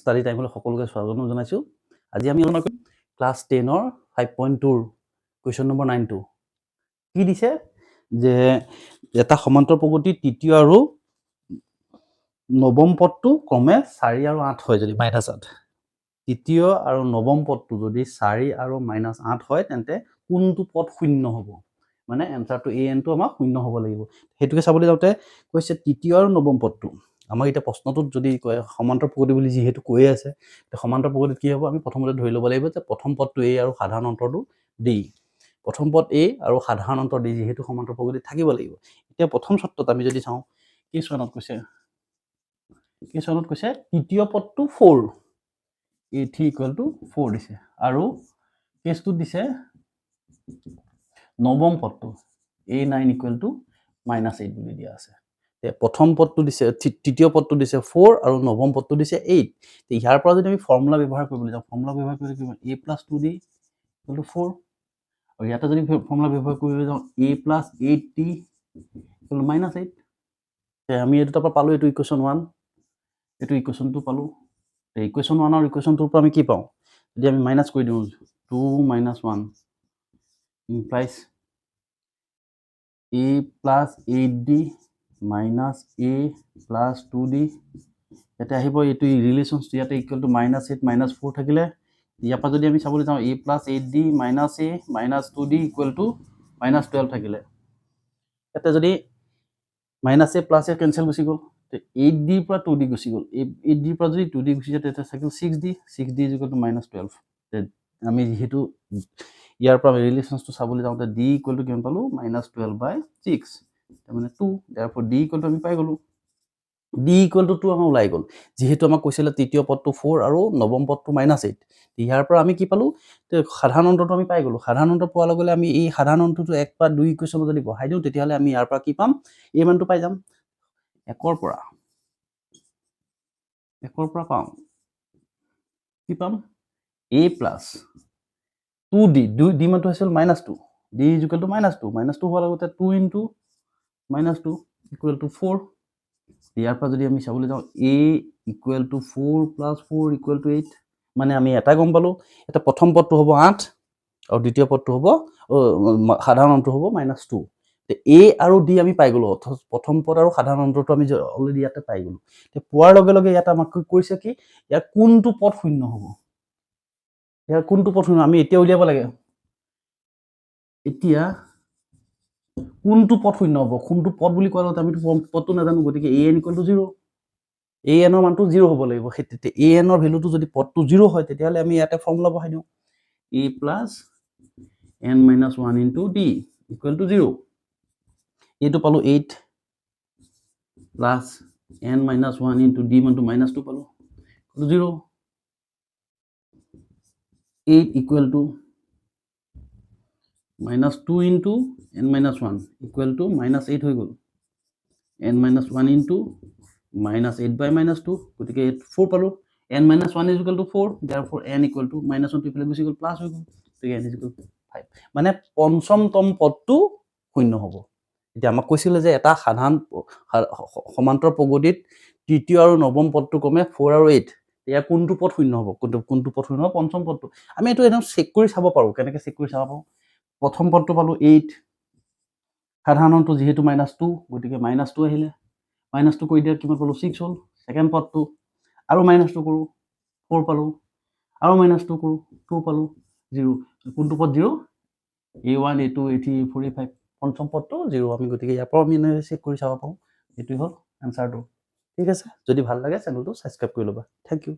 Study টাইমলৈ সকলোকে স্বাগতম জনাইছোঁ। আজি আমি আলোচনা কৰিম ক্লাছ 10ৰ 5.2ৰ কুৱেশ্যন নম্বৰ 9টো। কি দিছে যে এটা সমান্তৰ প্ৰগতি তৃতীয় আৰু নৱম পদটো ক্ৰমে 4 আৰু 8 হয়, যদি -8, তৃতীয় আৰু নৱম পদটো যদি 4 আৰু -8 হয়, তেন্তে কোনটো পদ শূন্য হ'ব? মানে এনচাৰটো এ এনটো আমাক শূন্য হ'ব লাগিব। সেইটোকে চাবলৈ যাওঁতে কৈছে তৃতীয় আৰু নৱম পদটো। আমাক এতিয়া প্ৰশ্নটোত যদি কয় সমান্তৰ প্ৰগতি বুলি যিহেতু কৈয়ে আছে, সমান্তৰ প্ৰগতিত কি হ'ব? আমি প্ৰথমতে ধৰি ল'ব লাগিব যে প্ৰথম পদটো এ আৰু সাধাৰণ অন্তৰটো ডি। প্ৰথম পদ এ আৰু সাধাৰণ অন্তৰ ডি, যিহেতু সমান্তৰ প্ৰগতিত থাকিব লাগিব। এতিয়া প্ৰথম চৰ্তত আমি যদি চাওঁ, কেছ ওৱানত কৈছে, কেছ ওৱানত কৈছে তৃতীয় পদটো 4, a 3 equal to 4 দিছে আৰু কেছটোত দিছে নৱম পদটো a 9 equal to -8 বুলি দিয়া আছে। প্ৰথম পদটো দিছে, তৃতীয় পদটো দিছে 4 আৰু নৱম পদটো দিছে 8। ইয়াৰ পৰা যদি আমি ফৰ্মুলা ব্যৱহাৰ কৰিবলৈ যাওঁ, ফৰ্মুলা ব্যৱহাৰ কৰিলে কি? A plus 2 d equal to 4। আৰু ইয়াতে যদি ফৰ্মুলা ব্যৱহাৰ কৰিবলৈ যাওঁ, a plus 8 d equal to -8। আমি এইটো তাৰ পৰা পালোঁ, এইটো ইকুৱেশ্যন 1, এইটো ইকুৱেশ্যন 2 পালোঁ। ইকুৱেশ্যন 1 আৰু ইকুৱেশ্যন 2ৰ পৰা আমি কি পাওঁ? যদি আমি মাইনাছ কৰি দিওঁ, 2 minus 1 implies a plus 8 d minus a plus 2 d। ইয়াতে আহিব এইটো ৰিলেশ্যনছটো, ইয়াতে equal to -8 minus 4 থাকিলে। ইয়াৰ পৰা যদি আমি চাবলৈ যাওঁ, a plus 8 d minus a minus 2 d equal to -12 থাকিলে, ইয়াতে যদি minus a plus a cancel Gucci গ'ল, এইট ডিৰ পৰা টু ডি গুচি গ'ল। এইট ডিৰ পৰা যদি টু ডি গুচি যায়, তেতিয়া থাকিল 6 d, 6 d is equal to -12। আমি যিহেতু ইয়াৰ পৰা ৰিলেশ্যনছটো চাবলৈ যাওঁতে ডি ইকুৱেল টু কিমান পালোঁ? -12 বাই 6, তাৰমানে 2। Therefore D equal to আমি পাই গ'লোঁ, ডি ইকুৱেল টু 2 আমাৰ ওলাই গ'ল। যিহেতু আমাক কৈছিলে তৃতীয় পদটো 4 আৰু নৱম পদটো -8, ইয়াৰ পৰা আমি কি পালোঁ? সাধাৰণ অন্তৰটো আমি পাই গ'লোঁ। সাধাৰণ অন্তৰ পোৱাৰ লগে লগে আমি এই সাধাৰণ অন্তৰটো এক বা দুই ইকুৱেশ্যনত যদি বহাই দিওঁ, তেতিয়াহ'লে আমি ইয়াৰ পৰা কি পাম? এই মানটো পাই যাম। একৰ পৰা পাওঁ, কি পাম? এ প্লাছ টু ডি, দুই ডি মানটো আছিল -2, d is equal to -2। -2 হোৱাৰ লগতে 2 into -2 equal to 4। ইয়াৰ পৰা যদি আমি চাবলৈ যাওঁ, a equal to 4 plus 4 equal to 8। মানে আমি এটা গম পালোঁ, এটা প্ৰথম পদটো হ'ব 8 আৰু দ্বিতীয় পদটো হ'ব, সাধাৰণ অন্তৰটো হ'ব -2। এ আৰু ডি আমি পাই গ'লোঁ, অথচ প্ৰথম পদ আৰু সাধাৰণ অন্তৰটো আমি অলৰেডি ইয়াতে পাই গ'লোঁ। পোৱাৰ লগে লগে ইয়াত আমাক কৈছে কি? ইয়াৰ কোনটো পদ শূন্য হ'ব? ইয়াৰ কোনটো পদ শূন্য, আমি এতিয়া উলিয়াব লাগে। এতিয়া কোনটো পদ শূন্য হ'ব? কোনটো পদ বুলি কোৱাৰ লগতে আমিতো পদটো নাজানো। গতিকে a n equal to 0, a এনৰ মানটো 0 হ'ব লাগিব। সেই তেতিয়া এ এনৰ ভেলুটো যদি পদটো 0 হয়, তেতিয়াহ'লে আমি ইয়াতে ফৰ্মুলা বহাই দিওঁ, a plus n minus 1 into d equal to 0। এইটো পালোঁ 8 plus n minus 1 into d মানটো -2 পালোঁ, 0। 8 equal to -2 into n minus 1 equal to -8 হৈ গ'ল। N minus 1 into -8 by -2, গতিকে এইট 4 পালোঁ। N minus 1 is equal to 4, therefore n equal to minus 1টো ইফালে গুচি গ'ল, প্লাছ হৈ গ'ল, গতিকে এন is equal 5। মানে পঞ্চমতম পদটো শূন্য হ'ব। এতিয়া আমাক কৈছিলে যে এটা সাধাৰণ সমান্তৰ প্ৰগতিত তৃতীয় আৰু নৱম পদটো ক্ৰমে 4 আৰু 8, ইয়াৰ কোনটো পদ শূন্য হ'ব? কোনটো পদ শূন্য হ'ব? পঞ্চম পদটো। আমি এইটো একদম চেক কৰি চাব পাৰোঁ। কেনেকৈ চেক কৰি চাব পাৰোঁ? প্ৰথম পদটো পালোঁ 8, সাধাৰণটো যিহেতু -2, গতিকে -2 আহিলে। -2 কৰি দিয়াত কিমান পালোঁ? 6 হ'ল। ছেকেণ্ড পদটো আৰু -2 কৰোঁ, 4 পালোঁ। আৰু -2 কৰোঁ, 2 পালোঁ, 0। কোনটো পদ 0? A 1, a 2, a 3, a 4, a 5, পঞ্চম পদটো 0। আমি গতিকে ইয়াৰ পৰাও আমি এনেকৈ চেক কৰি চাব পাৰোঁ। এইটোৱে হ'ল এনচাৰটো। ঠিক আছে, যদি ভাল লাগে চেনেলটো ছাবস্ক্ৰাইব কৰি ল'বা। Thank U.